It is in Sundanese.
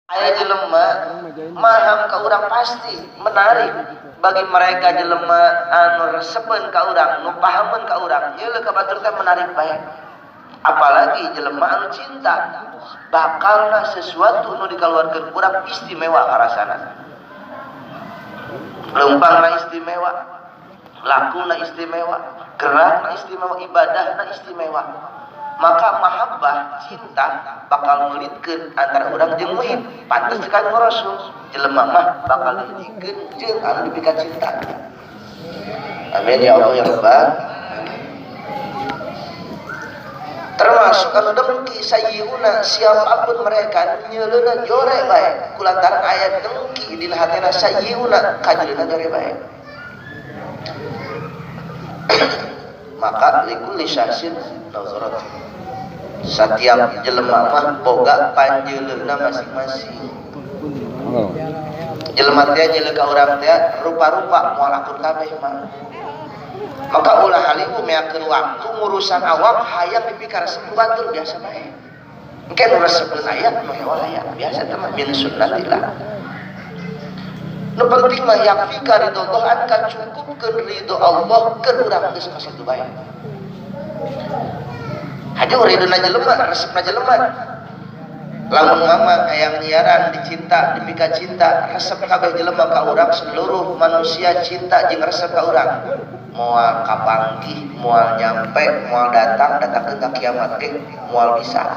Aya jelema maham ka urang pasti menarik bagi mereka jelema anu resepeun ka urang, nu pahameun ka urang, nyeuleuh ka batur teh menarik bae. Apalagi jelema anu cinta, bakalna sesuatu nu dikaluarkeun urang istimewa karasana. Leumpangna istimewa, lakuna istimewa, gerakna istimewa, ibadahna istimewa. Maka mahabbah cinta bakal melitkeun antara urang jeung muhib. Pantes ka Rasul, jelema mah bakal dihijikeun jeung anu dipika cinta. Amin ya Allah ya Rabbal. Termasuk anu dengki sayyuna, siapapun mereka nyeuleuna jore bae kulantaran aya dengki dina hatena sayyuna kajeuleuna jore bae. Maka likulli syahsin nazarat. Setiap jelema mah boga panjeuleuna masing-masing. Jelema teh nyeuleuh ka urang teh rupa-rupa moal akur kabeh mah. Maka ulah haliwu meakeun waktu ngurusan awak hayang dipikaresep ku batur biasa bae. Engke nu resepeun aya nu hewa aya biasa teh mah min sunnatillah. Nu penting mah yakfika ridho Allah anka cukupkeun ridho Allah keur urang geus ka situ bae. Haja ridona jelema resepna jelema. Lamun mama hayang nyiaran dicinta dipika cinta resep kabeh jelema ka urang seluruh manusia cinta jeung resep ka urang. Moal kapanggih, moal nyampe, moal datang, datangkeun ka kiamat ge moal bisa.